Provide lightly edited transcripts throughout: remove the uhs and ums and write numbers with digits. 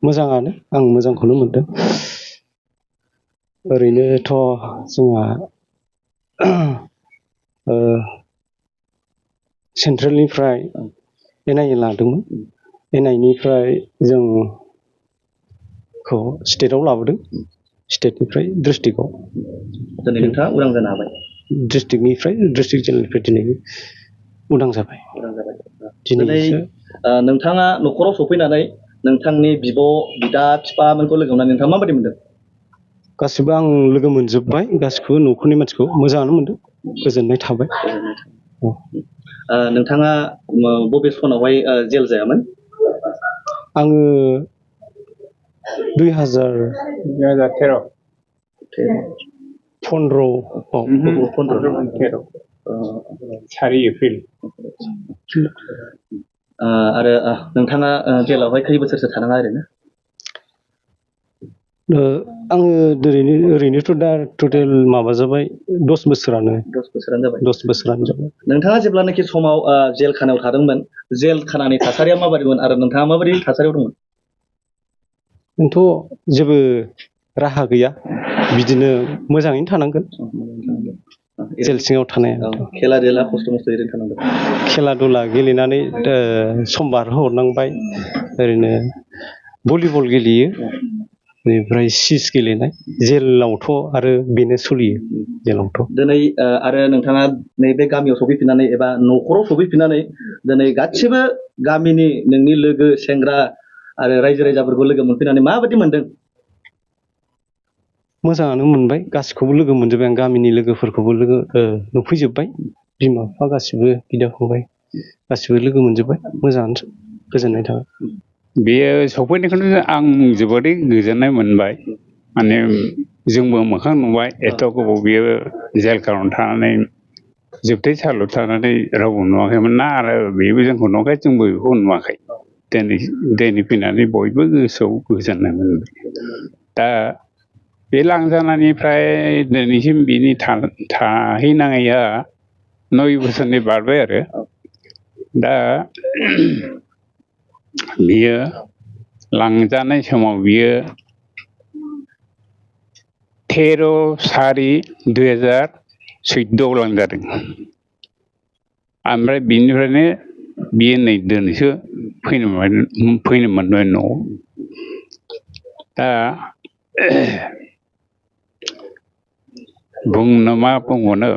मोजाङानो आं मोजांखौनो मोनदों। ओरैनोथ' जोंहा सेन्ट्रेलनिफ्राय NIE लादोंमोन। NIE जोंखौ स्टेटआव लाबोदों। स्टेटनिफ्राय डिस्ट्रिक्टआव दिनै नोंथाङा उदां जानो हाबाय। डिस्ट्रिक्टनिफ्राय डिस्ट्रिक्ट जेनेरेलनिफ्राय दिनै उदां जाबाय। दिनैसो नोंथाङा न'खराव सफैनानै नोंथांनि बिब' बिदा बिफामोनखौ लोगो मोननानै नोंथाङा माबायदि मोनदों? गासिबो आं लोगो मोनजोब्बाय गासिखौबो न'खरनि मानसिखौ मोजाङानो मोनदों। गोजोननाय थाबाय। नोंथाङा बबे सनावहाय जेल जायामोन? आङो 2013 4 एप्रिल आरो नोंथाङा जेलावहाय खै बोसोरसो थानाङा ओरैनो? आङो ओरैनोथ' दा टटेल माबा जाबाय 10 बोसोरानो 10 बोसोरानो जाबाय। 10 बोसोरानो जाबाय। नोंथाङा जेब्लानाखि समाव जेल खानायाव थादोंमोन, जेल खानानि थासारिया माबायदिमोन आरो नोंथाङा माबायदि थासारियाव दंमोन? जोंथ' जेबो राहा गैया, बिदिनो मोजाङैनो थानांगोन। जेल सिङाव थानाया खेला देला खस्थ' मस्थ' ओरैनो थानांगोन। खेला दुला गेलेनानै सम बारहोहरनांबाय। ओरैनो भलिबल गेलेयो, बेनिफ्राय चिस गेलेनाय। जेलावथ' आरो बेनो सोलियो जेलावथ'। दिनै आरो नोंथाङा नैबे गामियाव सफैफिननानै एबा न'खराव सफैफिननानै दिनै गासिबो गामिनि नोंनि लोगो सेंग्रा आरो रायजो राजाफोरखौ लोगो मोनफैनानै माबायदि मोनदों? मोजाङानो मोनबाय, गासिखौबो लोगो मोनजोब्बाय आं। गामिनि लोगोफोरखौबो नुफैजोब्बाय। बिमा बिफा गासिबो बिदा फंबाय गासिबो लोगो मोनजोब्बाय। मोजाङानो, गोजोननाय थाबाय। बेयो सफैनायखौनो आं जोबोरै गोजोननाय मोनबाय। माने जोंबो मोखां नुबाय, एथ' गोबाव बियो जेल खानायाव थानानै जोबथै सारियाव थानानै रावबो नुवाखैमोन ना, आरो बेबो जोंखौ नुवाखै, जोंबो बेखौ नुवाखै। दिनै फैनानै बयबो गोसोआव गोजोननाय मोनबाय। दा बे लांजानायनिफ्राय दिनैसिम बिनि थाहैनाया 9 बोसोरनि बारबाय आरो। दा बियो लांजानाय समाव बियो 13/4/2014 लांजादों। ओमफ्राय बिनिफ्रायनो बियो नै दिनैसो फैनो मोनबाय न'आव। दा बुंनो मा बुंबावनो,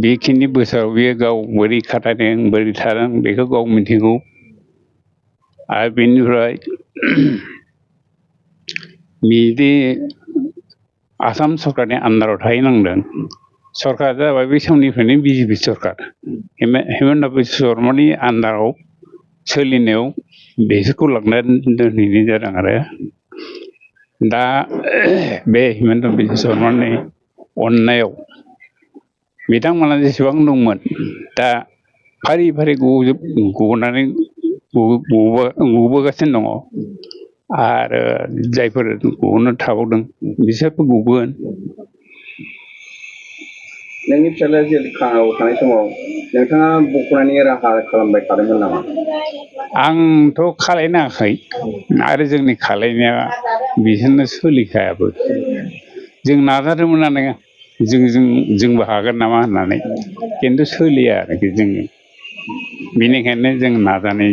बेखिनि बोसोराव बियो गाव बोरै खाथायदों बोरै थादों बेखौ गाव मिथिगौ। आरो बेनिफ्राय बिदि आसाम सरकारनि आन्दाराव थाहैनांदों। सरकारा जाबाय बे समनिफ्रायनो BJP सरकार। हिमन्त बिश्व शर्मानि आन्दाराव सोलिनायाव बिसोरखौ लांनानै दोनहैनाय जादों आरो। दा बे हिमन्त बिश्व शर्मानि अननायाव बिथांमोना जेसेबां दंमोन, दा फारि फारि गबोगासिनो दङ। आरो जायफोर गनो थाबावदों बिसोरबो गबोगोन। नोंनि फिसाज्लाया जेल खानायाव थानाय समाव नोंथाङा बख'नायनि राहा खालामबाय थादोंमोन नामा? आंथ' खालायनाङाखै, आरो जोंनि खालायनाया बिसोरनो सोलिखायाबो। जों नाजादोंमोनानो जोंबो हागोन नामा होननानै, खिन्थु सोलिया आरोखि जोङो। बेनिखायनो जों नाजानाय